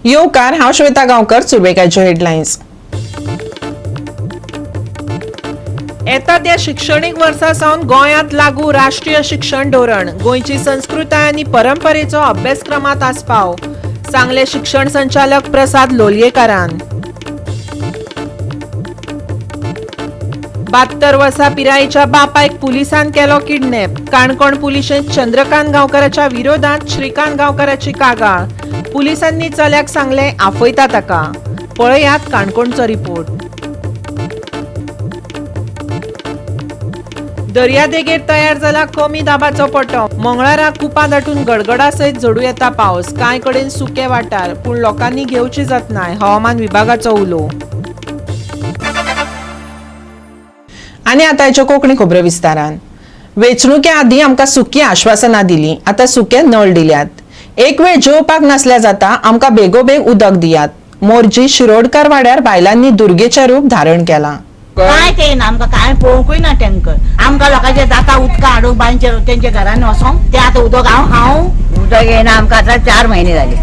येवकार, हांव श्वेता गांवकर. सुरवेकाच्यो हेडलायन्स. येता त्या शिक्षणीक वर्सा सावन गोंयांत लागू राष्ट्रीय शिक्षण धोरण. गोंयची संस्कृताय आनी परंपरेचो अभ्यासक्रमात आस्पाव, सांगले शिक्षण संचालक प्रसाद लोलयेकारान. 72 वर्सां पिरायेच्या बापायक पुलिसान केलो किडनॅप. काणकोण पुलिशेंत चंद्रकांत गांवकाराच्या विरोधात श्रीकांत गांवकाराची कागाळ. पुलिसांनी चल्याक सांगले आफयता ताका. पळयात काणकोणचो रिपोर्ट. दर्यादेगेर तयार जाला कमी दाबाचो पट्टो. मंगळारा कुपां दाटून गडगडा सयत झडू येता पावस. कांय कडेन सुके वाठार, पूण लोकांनी घेवची जतनाय, हवामान विभागाचो उलो. आनी आतां हाच्यो कोंकणी खबरो विस्तारान. वेंचणुके आदीं आमकां सुकी आश्वासनां दिली, आतां सुके नळ दिल्यात. एक वेळ जेवपाक नासल्यार जाता, आमकां बेगोबेग उदक दियात. मोरजी शिरोडकर वाड्यार बायलांनी दुर्गेचें रूप धारण केलां. काय ते ना, आमकां काय पळोवंकूय ना. टँकर आमकां लोकांचे जाता उदकां हाडूंक बांयचेर, तेंच्या घरांनी वचोंक. ते आतां उदक हांव हांव उदक येयना आमकां, आतां 4 म्हयने जाले.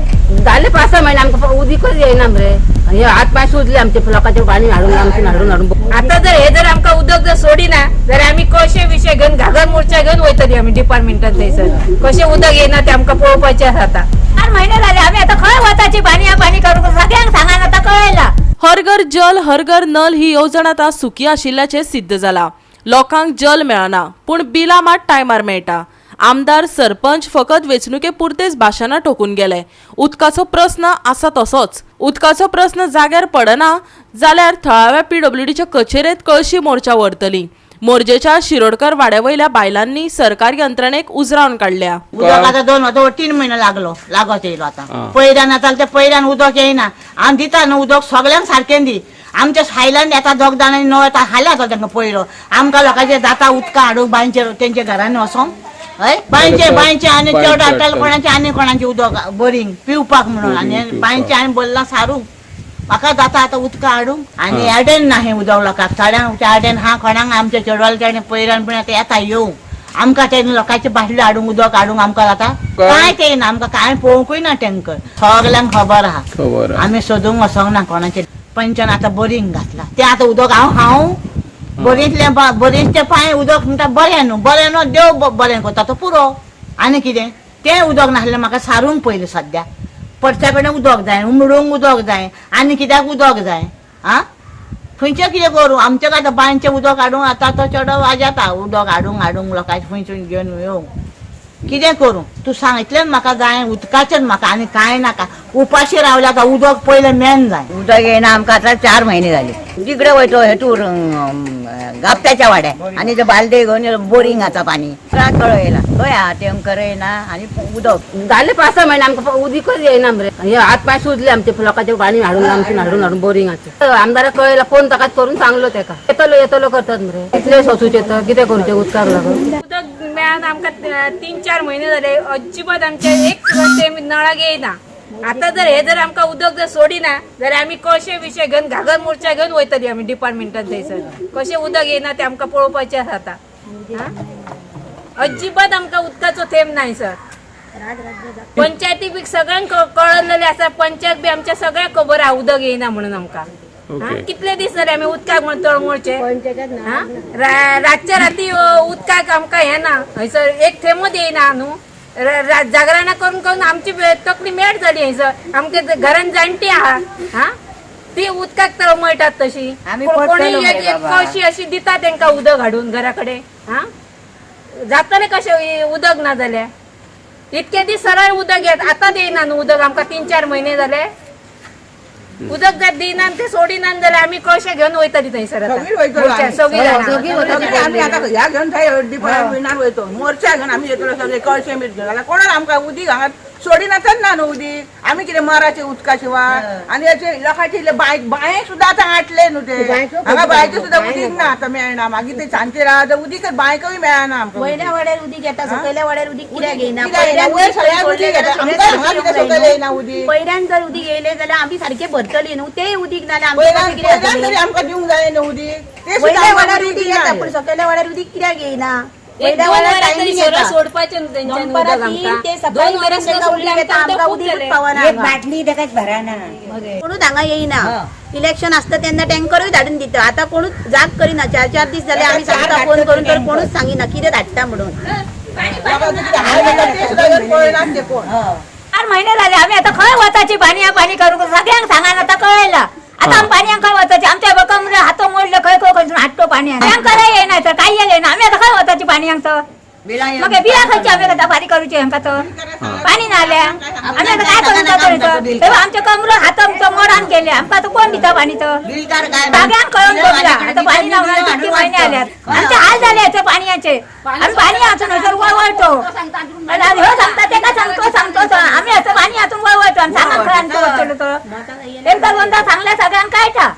जाले 5-6 महिने, आमकां उदीकच येयना मरे. हे हात पांय सुजले आमचे लोकांचे पाणी हाडून, आमचे हाडून हाडून. आता जर हे जर आमकां उदक जर सोडिना जाल्यार आमी कशे विशय घेवन घागर मोर्चा घेवन वयतली आमी डिपार्टमेंटान. थंयसर कशें उदक येयना तें आमकां पळोवपाचें आसा आतां. 4 म्हयने जाले, आमी आतां खंय वताची पाणी पाणी करूंक सगळ्यांक सांगान आतां कळयला. हर घर जल हर घर नल ही येवजण आतां सुकी आशिल्ल्याचें सिद्ध जाला. लोकांक जल मेळना, पूण बिलां मात टायमार मेळटा. आमदार सरपंच फकत वेंचणुके पुरतेच भाशणां ठोकून गेले. उदकाचो प्रस्न आसा तसोच. उदकाचो प्रस्न जाग्यार पडना जाल्यार थळाव्या पीडब्ल्यूडीच्या कचेरेत कळशी मोर्चा व्हरतली. मोरजेच्या शिरोडकर वाड्या वयल्या बायलांनी सरकारी यंत्रणेक उजरावन काडल्या. उदक आतां 2 दोन 3 म्हयने लागलो लागत येयलो. आतां पयऱ्यान आतां ते पयऱ्यान उदक येयना. आनी दिता न्हू उदक सगळ्यांक सारकें दी. आमच्या सायल्यान येता दोग जाणांनी नळ येता, हाल्या जाता तांकां पयलो. आमकां लोकांचे जाता उदकां हाडूंक बांयचेर, तेंच्या घरांनी वचोंक. हय, बांयचे बांयचे आनी चड हाडटाले कोणाचे आनी कोणाचे उदक बोरींग पिवपाक म्हणून. आनी बांयचे आनी भरलां सारूंक. म्हाका जाता आतां उदकां हाडूंक. आनी एडेन ना हें उदक लोकांक चड्यांक एडेन हा कोणाक. आमच्या चेडवाले तेणे पयऱ्यान पण आतां येता येवंक आमकां. ते लोकांचे बाटल्यो हाडूंक, उदक हाडूंक आमकां जाता. काय ते ना, आमकां काय पळोवंकूय ना. टँकर सगल्यांक खबर आहा. खबर आहा. आमी सोदूंक वचोंक ना कोणाचे. पंचान आतां बोरींग घातला, तें आतां उदक हांव हांव बोरींतलें बोरींगचें पांय उदक म्हणटा. बरें न्हू, बरें न्हू, देव बरें करता तो पुरो. आनी कितें तें उदक नासलें म्हाका सारूंक पयलीं. सद्या परत्या कडेन उदक जाय, उमळूंक उदक जाय, आनी कित्याक उदक जाय. आं, खंयचें कितें करूं? आमच्या आतां बांयचें उदक हाडूंक आतां तो चेडो वाजेता. उदक हाडूंक हाडूंक लोकांचे खंयसून घेवन येवंक कितें करूं तूं सांग. इतलेंच म्हाका जाय उदकाचेंच, म्हाका आनी कांय नाका. उपाशी रावल्या आतां, उदक पयलें मेन जाय. उदक येयना आमकां, आतां 4 म्हयने जाले. तिकडे वयतो हेतूर गापट्याच्या वाड्या आनी ते बालदे घेवन बोरिंगाचा पाणी त्रास कळ येयला. खंय आहा टँकर येयना आनी उदक जाले 5-6 महिने, आमकां उदीकच येयना मरे. हे हात पांय सुजले आमचे लोकांचे पाणी हाडून, आमचे हाडून हाडून बोरिंगाचे. आमदाराक कळयला, फोन ताकाच करून सांगलो तेका. येतलो येतलो करतात मरे. कितले सोसूचे तर कितें करूचें उदकाक लागून? उदक मेळना आमकां 3-4 म्हयने जाले. अजिबात आमच्या एक थेंब नळाक येयना. आता जर हे जर आमकां उदक जर सोडिना जाल्यार आमी कशे विशय घेवन घागर मोर्चा घेवन वयतली आमी डिपार्टमेंटान. थंयसर कशें उदक येयना तें आमकां पळोवपाचें आसा आतां. आं? अजिबात आमकां उदकाचो थेंब नाय सर. पंचायती बी सगळ्यांक कळलेलें आसा. पंचायत बी आमच्या सगळ्यांक खबर आहा उदक येयना म्हणून आमकां. आं? कितले दीस जाले आमी उदकाक म्हणून तळमळचे. आं? रातच्या राती उदकाक आमकां हें ना, हयसर एक थेंबूच येयना न्हू. जागरणां करून करून आमची तकली मेट जाली. हयसर आमच्या घरान जाणटी आहा, हा ती उदकाक तळमळटात तशी. आमी कोणी पडटलो एक मरे एक बाबा. कळशी अशी दिता तेंकां उदक हाडून घरा कडेन. हा जातलें कशें उदक ना जाल्यार? इतके दीस सरळ उदक येत, आतां येयना न्हू उदक आमकां. 3-4 म्हयने जाले उदक जर दिना ते सोडिना जाल्यार आमी कळशे घेवन वयतली थंयसर आतां. सगळीं वयतलो मोर्चा, आमी. सगळीं जाणां. सगळीं आमी आतां ह्या घेवन थंय डिपार्टमेंटान वयतो, मोर्चा घेवन आमी येतलो सगळे कळशे बी घेवन. जाल्यार कोणाक आमकां उदीक हांगा सोडिनातच ना न्हू उदीक. आमी कितें मराचें उदका शिवाय? आनी हेचे लोकांचे इल्ले बांय बांये सुद्दां आतां आटले न्हू ते. हांगा बांयचें सुद्दां उदीक ना आतां, मेळना. मागीर ते सांजचे रावता, उदीक बांयकूय मेळना आमकां. वयल्या वाड्यार उदीक येता, सकयल्या वाड्यार उदीक कित्याक येयना? कित्याक येयना? वयर सगळ्याक उदीक येता, आमकां हांगा कित्याक सकयल येयना उदीक? पयऱ्यान जर उदीक येयलें जाल्यार आमी सारकें भरतली न्हू. तेय उदीक ना जाल्यार आमचें पयल्यान कशें कितें पयल्यान तरी जातलें? आमकां दिवंक जाय न्हू उदीक. ते सुद्दां वयल्या आमकां वाड्यार उदीक उदीक येता, दिना. पूण सकयल्या वाड्यार उदीक कित्याक येयना? एक दोन वरां तरी सरळ सोडपाचें न्हू तेंच्यांनी उदक दनपारां तीन आमकां. ते सकाळी दोन वरां मेरेन सुद्दां तांकां सोडलें उदीक येता, आमकां आमकां खूब उदीकूच जालें. पावना एक हांगा. बाटली ताकाच भराना. कोणूच हांगा येयना. इलेक्शन आसता तेन्ना टँकरूय धाडून दिता. आतां कोणूच जाग करिना. चार चार दीस जाले आमी सांगता फोन करून, तर कोणूच सांगिना कितें धाडटा म्हणून. लोकांचे कितें हाल जाता ते सुद्दां येवन पळयनात ते कोण. 4 महिने झाले आम्ही आता खंय वताची पाणी पाणी करू सगळ्यांक सांगा आता कळयला. आता आम पाणी खंय वताची आमच्या बकम हातो मोडले खंय खंय खंयसून हाडतो पाणी टँकर येयना तर काही येयना. आम्ही आता खंय वताची पाणी तर मग बिया खंयची आम्ही आता पाणी करूची हांका तर पाणी नाल्या आम्ही आता काय करू तर आमच्या कमर हात आमचं मोडान केले आमकां आता कोण दिता पाणी तर सगळ्यांक कळून पडला आता पाणी ना किती महिने आल्यात आमचे हाल झाले याचे पाणयाचे. आम्ही पाणी हातून हजर वळवळतो आणि ह्यो सांगता तेका सांगतो सांगतो आम्ही असं पाणी हातून वळवळतो आणि सांगा खरं आमचं वचलो तर एकदा दोनदा सांगल्या सगळ्यांक कळटा.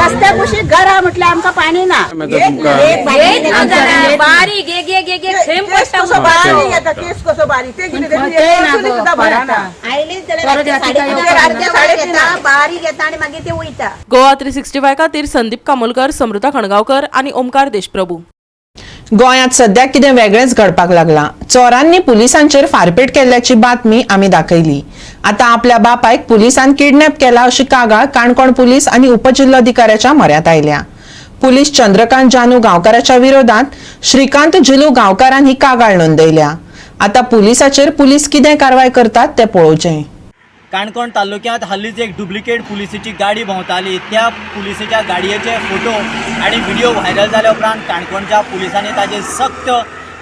रस्त्या कुशीक घरा म्हटल्यार आमकां पाणी ना. येत ना जरा, बारीक एक एक एक एक थेंब केस पडटा कसो बारीक येता, केस कसो बारीक ते कितें ते सुद्दां भरना. आयलीच जाल्यार रातच्या 3:30 येता, बारीक येता आनी मागीर ते वयता. गोवा 365 खातीर संदीप कामोलकर, समृता खणगांवकर आनी ओमकार देशप्रभू. गोंयांत सध्या कितें वेगळेंच घडपाक लागलां. चोरांनी पुलिसांचेर फारपेट केल्ल्याची बातमी आमी दाखयली. आतां आपल्या बापायक पुलिसान किडनॅप केला अशी कागाळ काणकोण पुलीस आनी उपजिल्लोधिकाऱ्याच्या म्हऱ्यांत आयल्या. पुलीस चंद्रकांत जानू गांवकाराच्या विरोधात श्रीकांत जिलू गांवकारान ही कागाळ नोंदयल्या. आतां पुलिसाचेर पुलीस कितें कारवाय करतात तें पळोवचें. काणकोण तालुक्यांत हालींच एक डुप्लिकेट पुलिसेची गाडी भोंवताली. त्या पुलिसेच्या गाडयेचे फोटो आनी व्हिडिओ व्हायरल जाल्या उपरांत काणकोणच्या पुलिसांनी ताजेर सक्त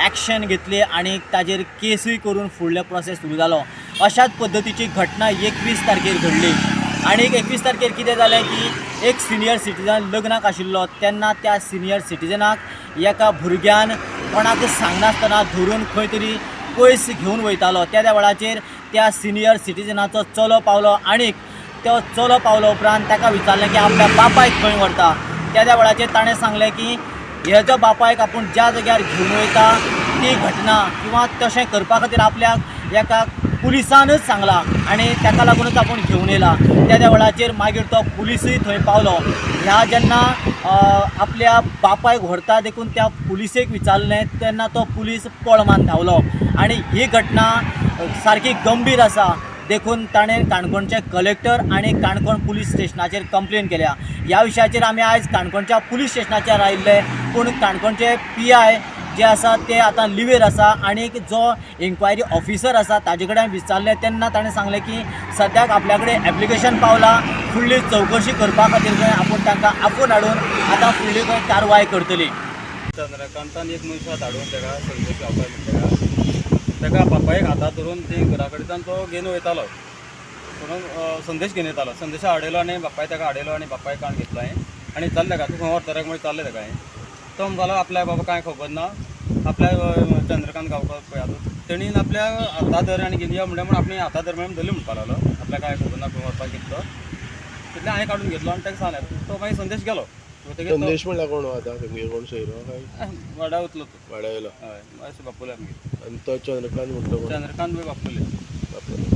एक्शन घेतली आनी ताजेर केसूय करून फुडलो प्रोसेस सुरू जालो. अशाच पद्दतीची घटना 21 तारखेर घडली आनी 21 तारखेर कितें जालें की एक सिनियर सिटीजन लग्नाक आशिल्लो तेन्ना त्या सिनियर सिटीजनाक एका भुरग्यान कोणाक सांगनासतना धरून खंय तरी पयस घेवन वयतालो. त्या वेळाचेर त्या सिनियर सिटीजनाचो चलो पावलो आनीक तो चलो पावलो उपरांत ताका विचारलें की आपल्या बापायक खंय व्हरता. त्या वेळाचेर ताणें सांगलें की हेजो बापायक आपूण ज्या जाग्यार घेवन वयता ती घटना किंवा तशें करपा खातीर आपल्याक एका पुलिसानच सांगलां आनी ताका लागूनच आपूण घेवन येयला. त्या वेळाचेर मागीर तो पुलिसूय थंय पावलो. ह्या जेन्ना आपल्या बापायक व्हरता देखून त्या पुलिसेक विचारलें तेन्ना तो पुलीस पळ मान धांवलो आनी ही घटना सारकी गंभीर आसा देखून ताणें काणकोणचे कलेक्टर आनी काणकोण पुलीस स्टेशनाचेर कंप्लेन केल्या. ह्या विशयाचेर आमी आयज काणकोणच्या पुलीस स्टेशनाचेर आयिल्ले, पूण काणकोणचे PI जे आसा ते आतां लिवेर आसा आनी जो इन्क्वायरी ऑफिसर आसा ताजे कडेन विचारलें तेन्ना ताणें सांगलें की सद्याक आपल्या कडेन एप्लिकेशन पावलां, फुडली चवकशी करपा खातीर खंय आपूण तांकां आपोवन हाडून आतां फुडली खंय कारवाय करतली. चंद्रकांतान एक मनशाक धाडून ताका संदेश गावकार म्हणटा ताका बापायक हातांत धरून ती घरा कडच्यान तो घेवन वयतालो म्हणून संदेश घेवन येतालो. संदेशा हाडयलो आनी बापाय ताका हाडयलो आनी बापायक काण घेतलो हांवें आनी विचारलें ताका तूं खंय व्हरता रे म्हणून विचारलें ताका हांवें. तो म्हणपालो आपल्या बाबा कांय खबर ना, आपल्या चंद्रकांत गांवकार पळय आतां तेणीन आपल्या हाता धर आनी घेवन यो म्हणल्यार म्हण आपणे हाता धर म्हणून धरली म्हणपाक लागलो. आपल्या कांय खबर ना खंय व्हरपाक घेतलो तितलें हांवें काडून घेतलो आनी ताका सांगलें. तो मागीर संदेश गेलो. संदेश म्हणल्यार कोण आतां तुमगेर कोण सोयरो काय वाड्या वतलो तो वाड्या वयलो. हय अशें बापुले आमगेर. आनी तो चंद्रकांत म्हणटा कोण? चंद्रकांत बी बापुले.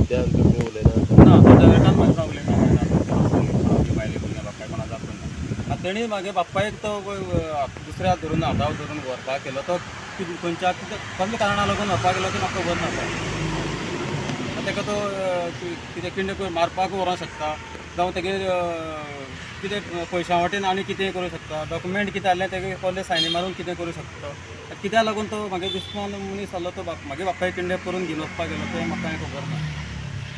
त्या तुमी उलयना ना चंद्रकांत म्हाका उलयना भायले भुरग्यां बापाय कोणा जाप ना. आतां तेणी मागीर बापायक तो दुसऱ्या धरून हाताव धरून व्हरपाक केलो. तो खंयच्या कसल्या कारणाक लागून व्हरपाक गेलो तें म्हाका खबर ना. आतां ताका तो कितें किडनॅप मारपाक व्हरोंक शकता जावं तेगेर कितें पयशां वाटेन आनी कितें करूं शकता, डॉक्युमेंट कितें आहलें तेगे कसले सायनी मारून कितें करूं शकता. कित्याक लागून तो म्हागे दुस्मान मनीस आहलो तो म्हागे बापायक किडनॅप करून घेवन वचपाक गेलो तें म्हाका कांय खबर ना.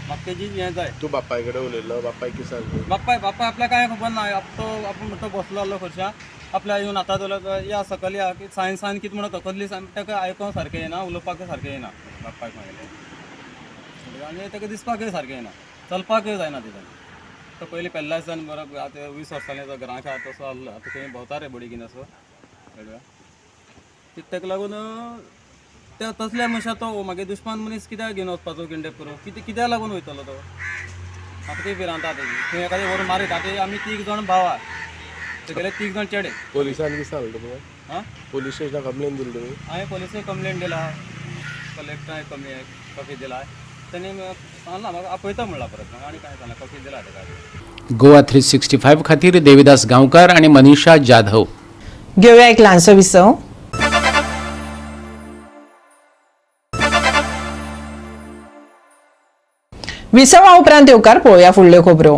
म्हाका तेजी हें जाय. तूं बापाय कडेन उलयलो? बापायक कितें सांगलें? बापाय बापाय आपल्याक कांय खबर ना. तो आपूण म्हणटा बसलो आहलो खुर्च्या आपल्या येवन आतां जाल्यार या सकयल या सायन सायन कितें म्हणटा कसली सायन ताका आयकोंक सारकें येना, उलोवपाक सारकें येना बापायक मागीर आनी ताका दिसपाकय सारकें येना, चलपाकय जायना तेज्यान. तो पयलीं पेल्लासान बरो आतां 20 वर्सांनी तो घरांक आहा तसो आहलो. आतां खंय भोंवता रे बडी घेवन असो ताका लागून त्या तसल्या मनशा तो मागीर दुस्मान मनीस कित्याक घेवन वचपाचो किडनॅप करून कितें कित्याक लागून वयतलो तो? म्हाका ती भिरांत आहा तेजी. खंय एखादें व्हरून मारीत. आतां आमी 3 जाण भाव आहा, तेगेले 3 जाण चेडे. पोलिसान कितें सांगलें तुमकां? आं पोलीस स्टेशनाक कंप्लेन दिली तुमी? हांवें पोलिसेक कंप्लेन दिला, कलेक्टराक कॉपी दिला. तेणी सांगलां म्हाका आपयता म्हणलां परत म्हाका आनी कांय सांगलां कॉपी दिला ताका. गोवा 365 खातीर देविदास गांवकार आणि मनीषा जाधव. घेवया एक ल्हानसो विसव. विसवा उपरांत येवकार पळोवया फुडल्यो खबरो.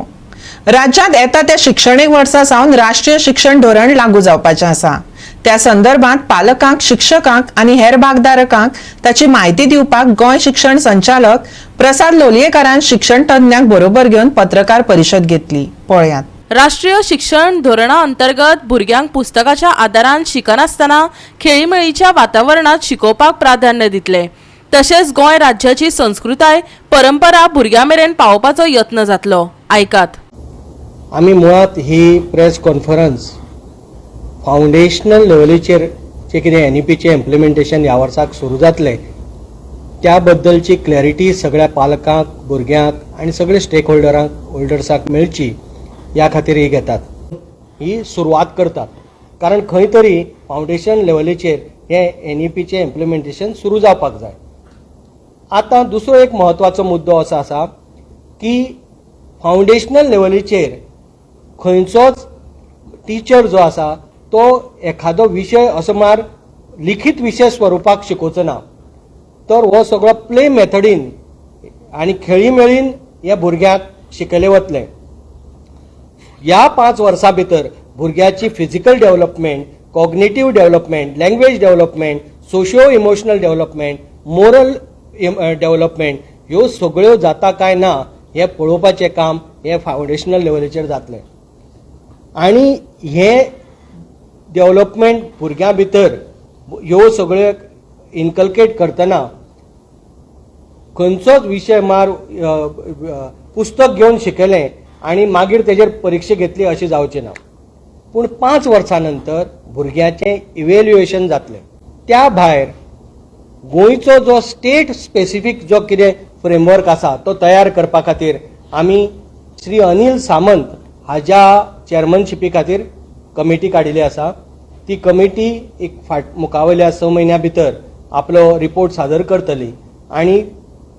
राज्यांत येता त्या शिक्षणीक वर्सा सावन राष्ट्रीय शिक्षण धोरण लागू जावपाचें आसा. त्या संदर्भात पालकांक, शिक्षकांक आनी हेर भागधारकांक ताची म्हायती दिवपाक गोंय शिक्षण संचालक प्रसाद लोलयेकारान शिक्षण तज्ञांक बरोबर घेवन पत्रकार परिशद घेतली. पळयात. राष्ट्रीय शिक्षण धोरणा अंतर्गत भुरग्यांक पुस्तकाच्या आदारान शिकनासतना खेळीमेळीच्या वातावरणात शिकोवपाक प्राधान्य दितले. तशेंच गोंय राज्याची संस्कृताय, परंपरा भुरग्यां मेरेन पावोवपाचो यत्न जातलो. आयकात. आमी मुळात ही प्रेस कॉन्फरन्स फावंडेशनल लेवलीचेर जे कितें एनईपीचें इम्प्लिमेंटेशन ह्या वर्साक सुरू जातलें त्या बद्दलची क्लॅरिटी सगळ्या पालकांक, भुरग्यांक आनी सगळे स्टेक होल्डरांक होल्डर्साक मेळची ह्या खातीर ही घेतात, ही सुरवात करतात. कारण खंय तरी फावंडेशन लेवलीचेर हें एनईपीचें इम्प्लिमेंटेशन सुरू जावपाक जाय. आतां दुसरो एक म्हत्वाचो मुद्दो असो आसा की फावंडेशनल लेवलीचेर खंयचोच टिचर जो आसा तो एखादो विशय असो मार लिखीत विशय स्वरुपाक शिकोवचो ना, तर हो सगळो प्ले मेथडीन आनी खेळीमेळीन ह्या भुरग्यांक शिकयलें वतलें. ह्या 5 वर्सां भितर भुरग्याची physical development, cognitive development, language development, socio emotional development, moral development ह्यो सगळ्यो जाता काय ना हें पळोवपाचें काम हें फावंडेशनल लेवलीचेर जातलें. आनी हें डेव्हलपमेंट भुरग्यां भितर ह्यो सगळ्यो इनकल्केट करतना खंयचोच विशय मार पुस्तक घेवन शिकयलें आनी मागीर तेजेर परिक्षा घेतली अशें जावचें ना. पूण 5 वर्सां नंतर भुरग्याचें इवेल्युएशन जातलें. त्या भायर गोंयचो जो स्टेट स्पेसिफीक जो कितें फ्रेमवर्क आसा तो तयार करपा खातीर आमी श्री अनिल सामंत हाज्या चेअरमनशिपी खातीर कमिटी काडिल्ली आसा. ती कमिटी एक फाट मुखावयल्या 6 म्हयन्या भितर आपलो रिपोर्ट सादर करतली आनी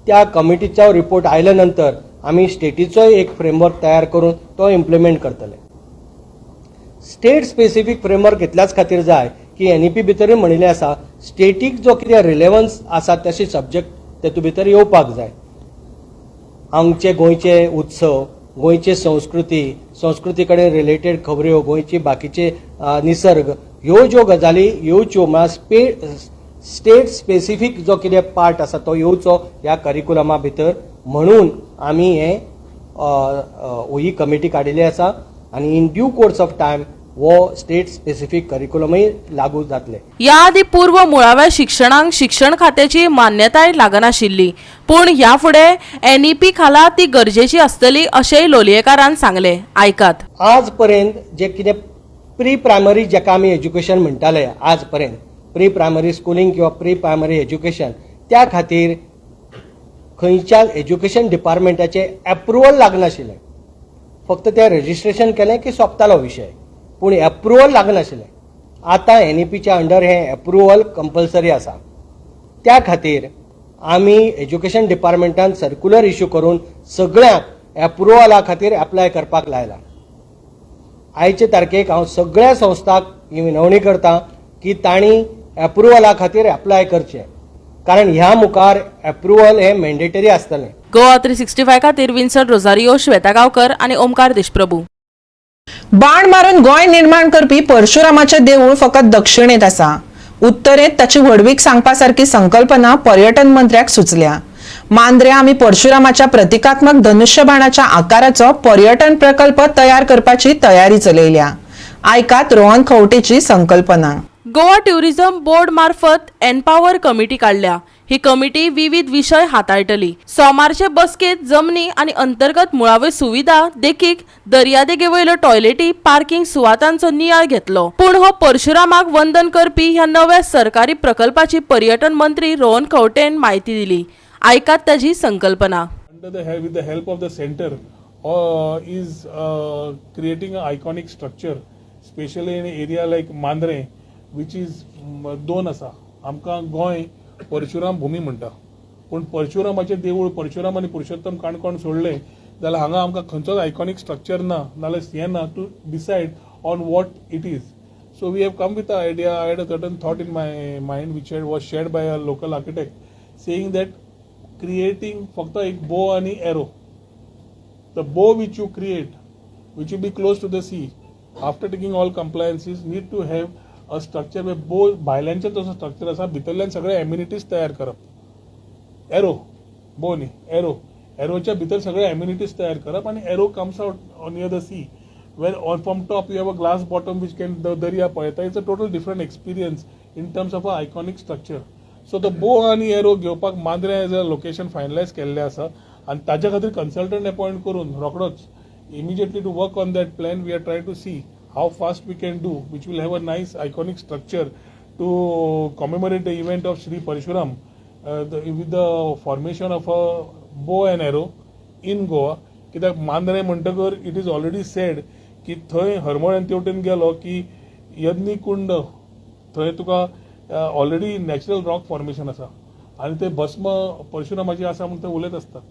त्या कमिटीचो रिपोर्ट आयल्या नंतर आमी स्टेटीचोय एक फ्रेमवर्क तयार करून तो इम्प्लिमेंट करतले. स्टेट स्पेसिफीक फ्रेमवर्क इतल्याच खातीर जाय की एनईपी भितरूय म्हणिल्लें आसा स्टेटीक जो कितें रिलेवन्स आसा तशे सब्जॅक्ट तेतूंत भितर येवपाक जाय. आमचे गोंयचे उत्सव, गोंयची संस्कृती, संस्कृती कडेन रिलेटेड खबऱ्यो, गोंयची बाकीचे निसर्ग, ह्यो ज्यो गजाली येवच्यो म्हळ्यार स्टेट स्पेसिफीक जो कितें पार्ट आसा तो येवचो ह्या करिकुलमा भितर, म्हणून आमी हें ही कमिटी काडिल्ली आसा आनी in due course of time वो स्टेट स्पेसिफीक करिकुलमय लागू जातले. ह्या आदी पूर्व मुळाव्या शिक्षणाक शिक्षण खात्याची मान्यताय लागनाशिल्ली, पूण ह्या फुडें एनईपी खाला ती गरजेची आसतली अशेंय लोलयेकारान सांगलें. आयकात. आज पर्यंत जे कितें प्री प्रायमरी जेका आमी एज्युकेशन म्हणटाले, आज पर्यंत प्री प्रायमरी स्कुलींग किंवा प्री प्रायमरी एज्युकेशन त्या खातीर खंयच्या एज्युकेशन डिपार्टमेंटाचें एप्रुवल लागनाशिल्लें. फक्त तें रजिस्ट्रेशन केलें की सोंपतालो विशय, पूण एप्रुवल लागनाशिल्लें. आतां एनईपीच्या अंडर हें एप्रुवल कंपल्सरी आसा. त्या खातीर आमी एज्युकेशन डिपार्टमेंटान सर्क्युलर इश्यू करून सगळ्यांक एप्रुवला खातीर एप्लाय करपाक लायला. आयचे तारखेक हांव सगळ्या संस्थांक ही विनवणी करता की तांणी एप्रुवला खातीर एप्लाय करचें, कारण ह्या मुखार एप्रुवल हें मॅन्डेटरी आसतलें. गोवा 365 खातीर विन्सन रोजारियो, श्वेता गांवकर आनी ओमकार देशप्रभू. बाण मारून गोंय निर्माण करपी परशुरामाचें देवूळ फकत दक्षिणेत आसा. उत्तरेंत ताची व्हडवीक सांगपा सारकी संकल्पना पर्यटन मंत्र्याक सुचल्या. मांद्र्या आमी परशुरामाच्या प्रतिकात्मक धनुष्यबाणाच्या आकाराचो पर्यटन प्रकल्प तयार करपाची तयारी चलयल्या. आयकात रोहन खवटेची संकल्पना. गोवा ट्युरिझम बोर्ड मार्फत एनपावर कमिटी काडल्या. ही कमिटी विविध विशय हाताळटली. सोमारचे बसकेत जमनी आनी अंतर्गत मुळाव्यो सुविधा देखीक दर्यादेगेवयल्यो टॉयलेटी, पार्किंग सुवातांचो नियाळ घेतलो. पूण हो परशुरामाक वंदन करपी ह्या नव्या सरकारी प्रकल्पाची पर्यटन मंत्री रोहन खंवटेन म्हायती दिली. आयकात ताजी संकल्पना. With the help of the center is creating an iconic structure, especially in an area like Mandrem, which is दोन आसा. आमकां गोंय परशुराम भूमी म्हणटा, पूण परशुरामाचें देवूळ परशुराम आनी पुरुषोत्तम काणकोण सोडलें जाल्यार हांगा आमकां खंयचोच आयकॉनीक स्ट्रक्चर ना, नाल्यार हें ना to decide on what it is. So we have come with a idea. I had a certain thought in my mind which was shared by a local architect, saying that creating फक्त एक बो आनी arrow The bow which you create, which will be close to the sea, after taking all compliances, need to have a structure where bow भायल्यानचें तसो structure आसा, भितरल्यान सगळे amenities तयार करप. एरो बो न्ही, एरो, एरोच्या भितर सगळे एम्युनिटीज तयार करप आनी arrow comes out near the sea, where on from top you have a glass bottom which can the दर्या पळयता. It's a total different experience in terms of a iconic structure. So the bow आनी arrow घेवपाक Mandrem as a location finalise केल्लें आसा आनी ताज्या खातीर consultant appoint करून रोखडोच immediately to work on that plan. We are trying to see how fast we can do, which will have a nice iconic structure to commemorate the event of Shri Parshuram with the formation of a bow and arrow in Goa. कित्याक मांद्रें म्हणटकर it is already said की थंय हरमळ आनी तेवटेन गेलो की यज्ञ कुंड, थंय तुका ऑलरेडी नॅचरल रॉक फॉर्मेशन आसा आनी ते भस्म परशुरामाची आसा म्हूण ते उलयत आसतात.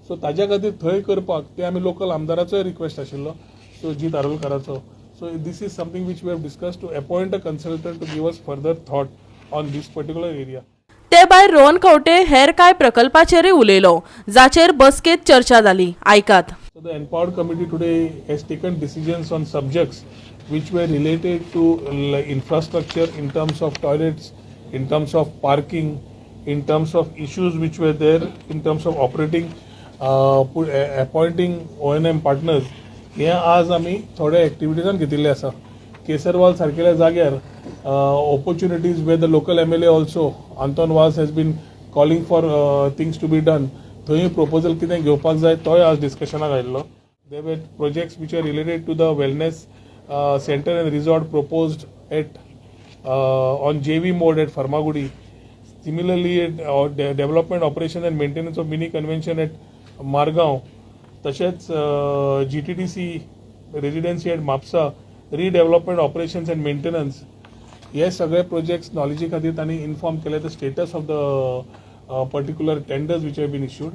सो ताज्या खातीर थंय करपाक ते आमी लोकल आमदाराचोय रिक्वेस्ट आशिल्लो, सो जीत आरोलकाराचो. So this is something which we have discuss to appoint a consultant to give us further thought on this particular area. ते भायर रोहन खंवटे हेर कांय प्रकल्पाचेरूय उलयलो जाचेर बसकेत चर्चा जाली. आयकात. So the empowered committee today has taken decisions on subjects which were related to infrastructure in terms of toilets, in terms of parking, in terms of issues which were there, in terms of operating, appointing O&M partners. हे आज आमी थोडे एक्टिविटीजान घेतिल्ले आसा. केसरवाल सारकेल्या जाग्यार opportunities where the local MLA also Anton Vaz has been calling for things to be done, थंय proposal कितें घेवपाक जाय तोय आज डिस्कशनाक आयिल्लो. There were projects which are related to the wellness centre and resort proposed at on JV mode at Farmagudi. Similarly development, operation and maintenance of mini convention at Margao, तशेंच GTDC residency at Mapusa, redevelopment, operations and maintenance, हे सगळे projects नॉलेजी खातीर तांणी inform केले the status of the particular tenders which have been issued.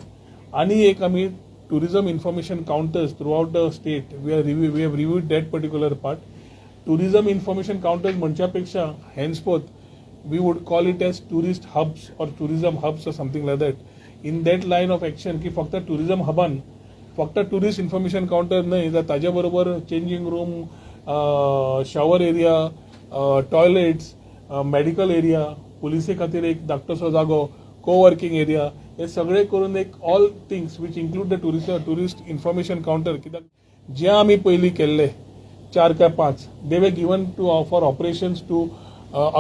आनी एक आमी tourism information counters throughout the state, we have reviewed that particular part. Tourism information counters म्हणच्या पेक्षा henceforth we would call it as tourist hubs or tourism hubs or something like that. In that line of action की फक्त tourism हबान फक्त tourist information counter न्हय, तर ताजे बरोबर changing room, shower area, toilets, medical area, पुलिसे खातीर एक धाकटोसो जागो, कोवर्किंग एरिया, हे सगळे करून एक all things which include the tourist information counter. कित्याक जे आमी पयलीं केल्ले 4 काय 5, they were given to for operations to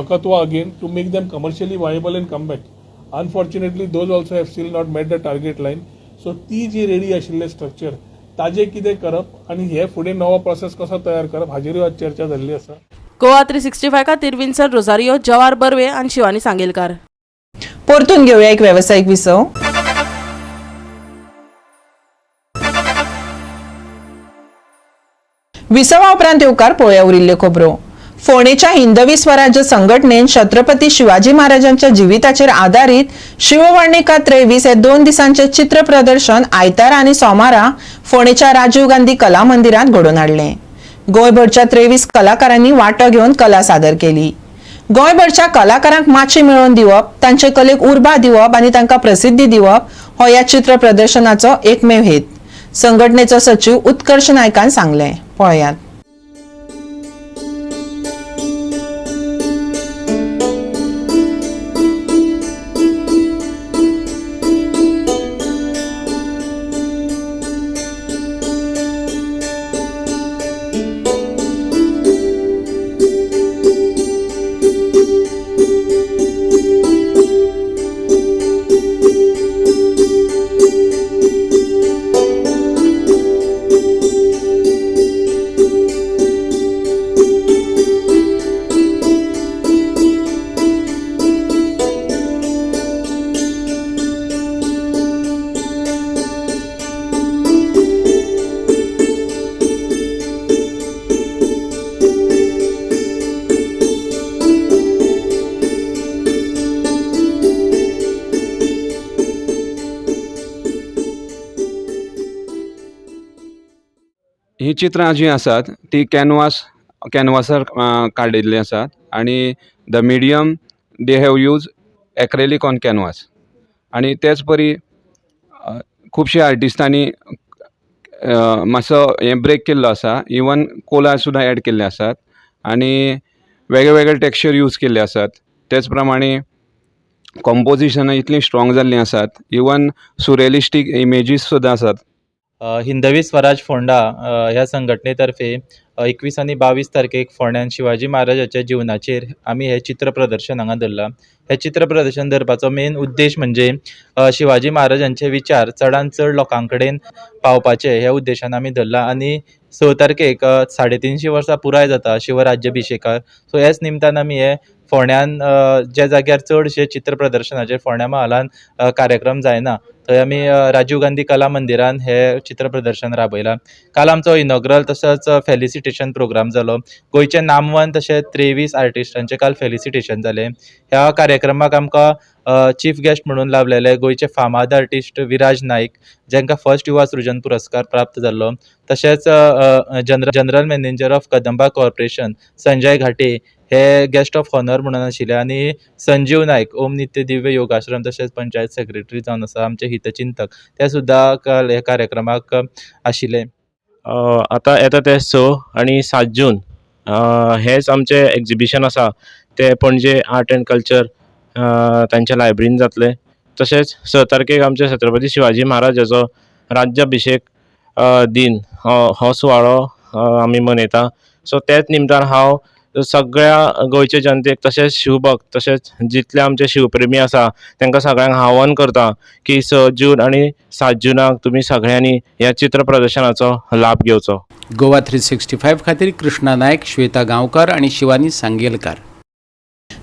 Akatwa again to make them commercially viable and come back. Unfortunately those also have still not met the target line. So ती जी ready आशिल्लें structure ताजें कितें करप आनी हे फुडें नवो प्रोसेस कसो तयार करप हाजेरूय आज चर्चा जाल्ली आसा. गोवा 365 खातीर विन्सन रोजारियो, जवार बर्वे आनी शिवानी सांगेलकार. परतून घेवया एक वेवसायीक विसव. विसवा उपरांत येवकार पळोवया उरिल्ल्यो खबरो. फोंडेच्या हिंदवी स्वराज्य संघटनेन छत्रपती शिवाजी महाराजांच्या जिविताचेर आधारित शिववर्णिका 23 हे 2 दिसांचे चित्र प्रदर्शन आयतारा आनी सोमारा फोंडेच्या राजीव गांधी कला मंदिरात घडोवन हाडलें. गोंयभरच्या 23 कलाकारांनी वांटो घेवन कला सादर केली. गोंयभरच्या कलाकारांक माची मेळोवन दिवप, तांचे कलेक उर्बा दिवप आनी तांकां प्रसिद्धी दिवप हो ह्या चित्र प्रदर्शनाचो एकमेव हेत, संघटनेचो सचिव उत्कर्ष नायकान सांगलें. पळयात. ही चित्रां जीं आसात ती कॅनवासार काडिल्लीं आसात आनी the medium they have use acrylic on canvas. आनी तेच परी खुबशे आर्टिस्टांनी मातसो हें ब्रेक केल्लो आसा. इवन कोलाज सुद्दां एड केल्ले आसात आनी वेगळे वेगळे टॅक्शर यूज केल्ले आसात. तेच प्रमाणे कंपोजिशनां इतलीं स्ट्रोंग जाल्लीं आसात, इवन सुरियलिस्टीक इमेजीस सुद्दां आसात. हिंदवी स्वराज फोंडा ह्या संघटनेतर्फे 21 आनी 22 तारखेक फोंड्यान शिवाजी महाराजाच्या जिवनाचेर आमी हें चित्र प्रदर्शन हांगा धरलां. हें चित्र प्रदर्शन धरपाचो मेन उद्देश म्हणजे शिवाजी महाराजांचे विचार चडान चड लोकां कडेन पावपाचे ह्या उद्देशान आमी धरलां. आनी 6 तारखेक 350 वर्सां पुराय जाता शिवराज्याभिशेकाक, सो ह्याच निमतान आमी हे फोंड्यान ज्या जाग्यार चडशे चित्र प्रदर्शनाचे फोंड्या महालान कार्यक्रम जायना थंय आमी राजीव गांधी कला मंदिरान हे चित्र प्रदर्शन राबयलां. काल आमचो इनॉग्रल तसोच फेलिसिटेशन प्रोग्राम जालो. गोंयचे नामवंत तशें 23 आर्टिस्टांचे काल फेलिसिटेशन जालें. ह्या कार्यक्रमाक आमकां चीफ गेस्ट म्हणून लाभलेले गोंयचे फामाद आर्टिस्ट विराज नायक, जांकां फर्स्ट युवा सृजन पुरस्कार प्राप्त जाल्लो, तशेंच general manager of Kadamba corporation Sanjay Ghate हे गेस्ट ऑफ ऑनर म्हणून आशिल्ले, आनी संजीव नायक ओम नित्य दिव्य योगाश्रम तशेंच पंचायत सेक्रेटरी जावन आसा आमचे हितचिंतक, ते सुद्दां काल ह्या कार्यक्रमाक आशिल्ले. आतां येता ते 6 आनी 7 जून हेच आमचें एग्जिबिशन आसा तें पणजे आर्ट एंड कल्चर तांच्या लायब्ररीन जातलें. तशेंच 6 तारखेक आमचे छत्रपती शिवाजी महाराजाचो राज्याभिशेक दिन हो सुवाळो आमी मनयता. सो त्याच निमतान हांव सगळ्या गोंयचे जनतेक तशेंच शिवभक्त तशेंच जितले आमचे शिवप्रेमी आसा तांकां सगळ्यांक आव्हान करता की 6 जून आनी 7 जुनाक तुमी सगळ्यांनी ह्या चित्र प्रदर्शनाचो लाभ घेवचो. गोवा 365 खातीर कृष्णा नायक, श्वेता गांवकर आनी शिवानी सांगेलकार.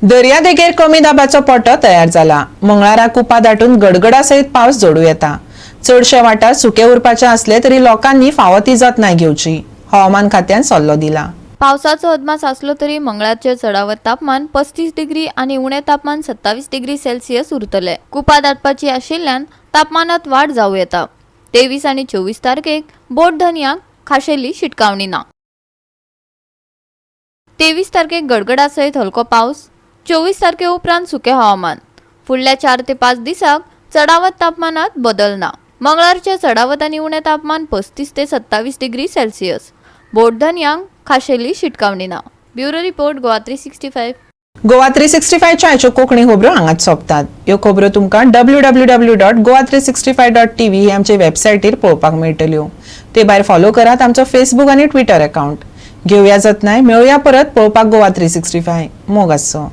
दर्यादेगेर कमी दाबाचो पट्टो तयार जाला. मंगळारा कुपा दाटून गडगडा सयत पावस जोडूं येता. चडशे वाठार सुके उरपाचे आसले तरी लोकांनी फावो ती जतनाय घेवची, हवामान खात्यान सल्लो दिला. पावसाचो अदमास आसलो तरी मंगळारचें चडावत तापमान 35 डिग्री आनी उणें तापमान 27 डिग्री सेल्सियस उरतलें. कुपा दाटपाची आशिल्ल्यान तापमानात वाड जावं येता. 23 आनी 24 तारखेक बोट धनयांक खाशेली शिटकावणी ना. 23 तारखेक गडगडा सयत हलको पावस. 24 तारखे उपरांत सुकें हवामान. फुडल्या 4 ते 5 दिसाक चडावत तापमानात बदल ना. मंगळारचें चडावत आनी उणें तापमान 35 ते 27 डिग्री सेल्सियस. बोट धनयांक खाशेली शिटकावणी ना. Bureau report, Goa 365. Goa 365च्या आयच्यो कोंकणी खबरो हांगाच सोंपतात. ह्यो खबरो तुमकां www.goa365.tv ही आमचे वेबसायटीर पळोवपाक मेळटल्यो. ते भायर फॉलो करात आमचो फेसबूक आनी ट्विटर अकाउंट. घेवया जतनाय, मेळुया परत पळोवपाक गोवा 365. मोग आसचो.